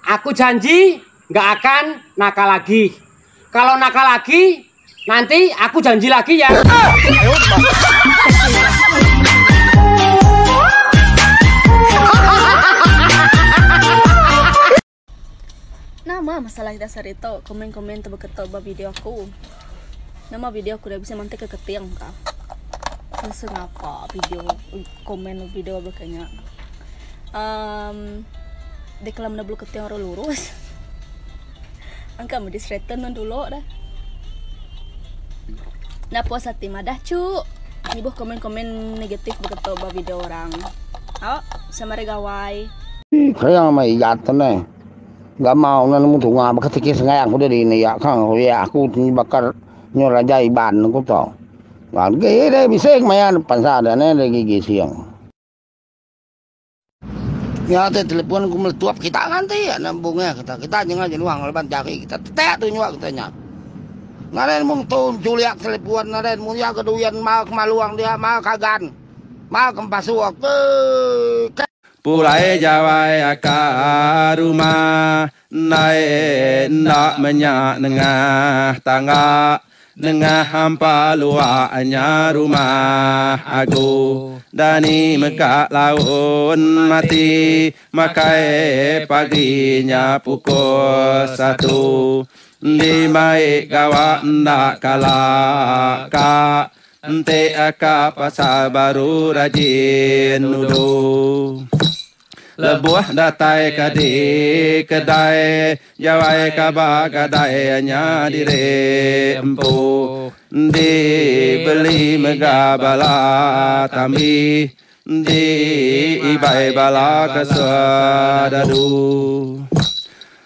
Aku janji nggak akan nakal lagi. Kalau nakal lagi, nanti aku janji lagi ya. Nama masalah kita sehari tu komen-komen tu beketu ba video aku. Nama video aku dah bisa mantik ke keting ka. Sengapa video komen video baka nya. Um dikala menda bulu keting orang lurus. Angka meh di straighten dulu dah. Enda puas ati madah chu. Ngibuh komen-komen negatif beketu ba video orang. Au sama hari gawai. Kaya meh iyat tu neh. Gamau enda nemu tunga baka tiki sengai aku diri ne iya ka iya aku ti bakar nyu raja iban ku to. Agi deh bisi maya pansa deh neh deh gigi sing. Nya te telefon ku meletup kita nganti nya bungih kita. Kita nyengah jenuang laban jari kita tetek tu nyua kita nya. Ngaran mung tu juliak telefon ngaran mung iya ke duyan mal kemaluang dia mal kagan mal kempasu ke. Pulai jawai aka rumah Ndai enda menya nengah tangga Nengah hampa luak nya rumah aku Dani mega laun mati Makai pagi nya pukul satu Endi mai gawa enda kala ka Enti aka pasal baru rajin nudu. Lebuh datai ka di kedai jawai ka ba gadai nya diri empu. Di beli mega bala tambi di ibai bala ke sedadu.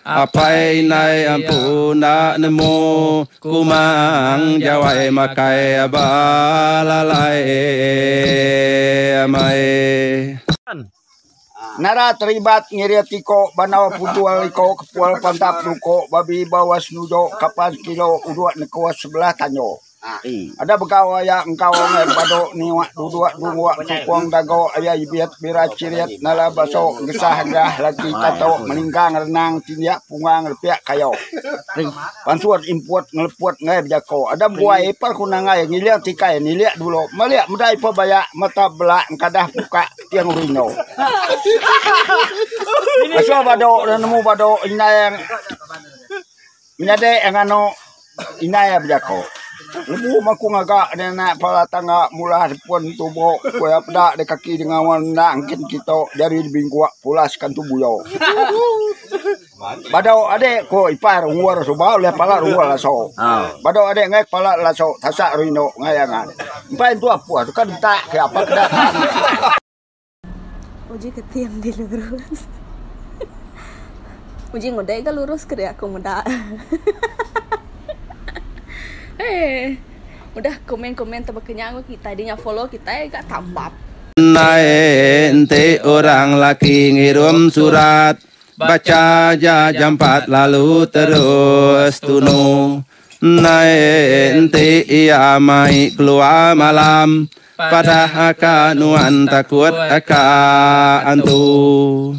Apai indai empu enda nemu kumang jawai makai belalai amai. Nara teribat ngirit iko banau putul iko kepul pantap ruko babi bawas nujo kapan kilo uduk nekos sebelah tanyo. Ada begau aya engkau ngai bado niwak duduk dunguk sukung dago aya ibit bira chirit nala baso gesah gah laki tato melingkang renang tindiak pungang repiak kayo. Pansut imput ngeleput ngai bejako. Ada buai ipar ku nangai ngiling tikai nilik dulu melik meda ipa bayak mata bela engkadah puka tiang rindu. Asoh bado nemu bado indai Menyadi nganu indai iya bejako. Lebu meh aku ngaga ne anak pala tangga mula pun tubo ku iya peda da kaki dengawan enda ngkin kito jari bingkuk pulas kantu buyo. Bado ade ku ipar ungur suba ulih pala rungul laso. Bado ade ngai pala laso tasak rindu ngai angan. Empai entua apuh tu kan entak ke apa keda. Uji keting di lurus. Uji ngudai ga lurus ke dia aku meda. Eh, udah komen-komen tebaka nya enggau kitai dinya follow kitai ga tambap. Ndai enti orang laki ngirum surat bacha ja jampat lalu terus tunu. Ndai enti iya mai keluar malam Padah aka nuan takut aka antu.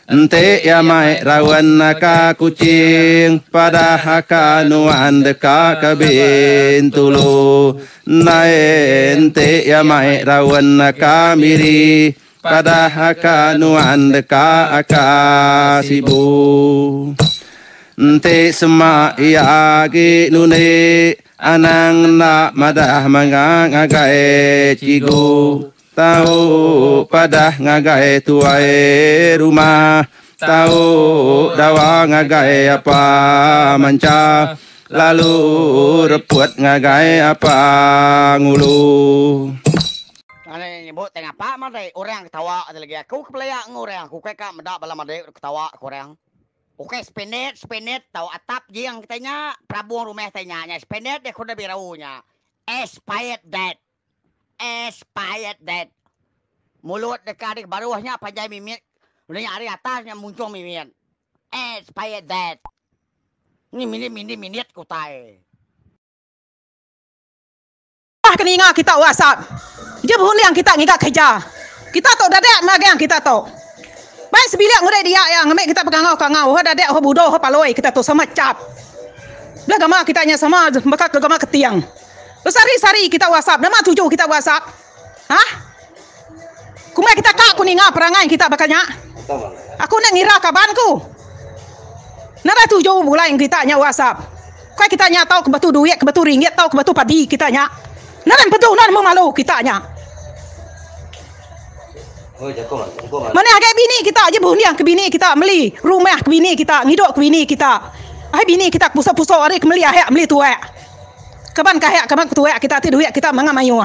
Enti iya mai raun aka Kuching, padah aka nuan deka ke Bintulu. Ndai enti iya mai raun aka Miri, padah aka nuan deka aka Sibu. Enti sema iya agi nundi, Anang enda madah manga ngagai cigu. Tau padah ngagai tuai rumah. Tau dawa ngagai apa mancha. Lalu reput ngagai apa ngulu. Nadai nyebut tai ngapa madai orang ketawa ti lagi aku ke belaya enggau orang aku kai ka meda bala madi ketawa ke orang. Ukai sepenit sepenit tau atap jing kitai nya perabung rumah kitai nya nya sepenit deh kuda biru nya expired date expired date mulut deka ari baruh nya panjai mimit udah nya ari atas nya munchung mimit expired date ni minit mindi minit ke utai. Bah ke ninga kita WhatsApp. Je berunding kita ngiga kerja. Kita tu dadak magang kita tu. Bai sebilik ngudai dia iya ngambi kita bekangau-kangau ho dadak ho budo ho paloi kita tu sama chap. Bela gama kita nya sama baka ke gama keting. Besari-sari kita whatsapp nama tuju kita whatsapp? Ha? Kumbai kita ka ku ninga perangai kita baka nya. Aku enda ngira kaban ku. Nadai tuju begulai enggau kita nya whatsapp. Kai kita nya tau ke batu duit ke batu ringgit tau ke batu padi kita nya. Nadai empedu enda nemu malu kita nya. Manah agai bini kita aja berunding ke bini kita meli rumah ke bini kita ngidup ke bini kita. Ai bini kita ke puso-puso ari ke meli ahak meli tuak. Kaban ke ahak kaban ke tuak kita ti duit kita manga mayuh.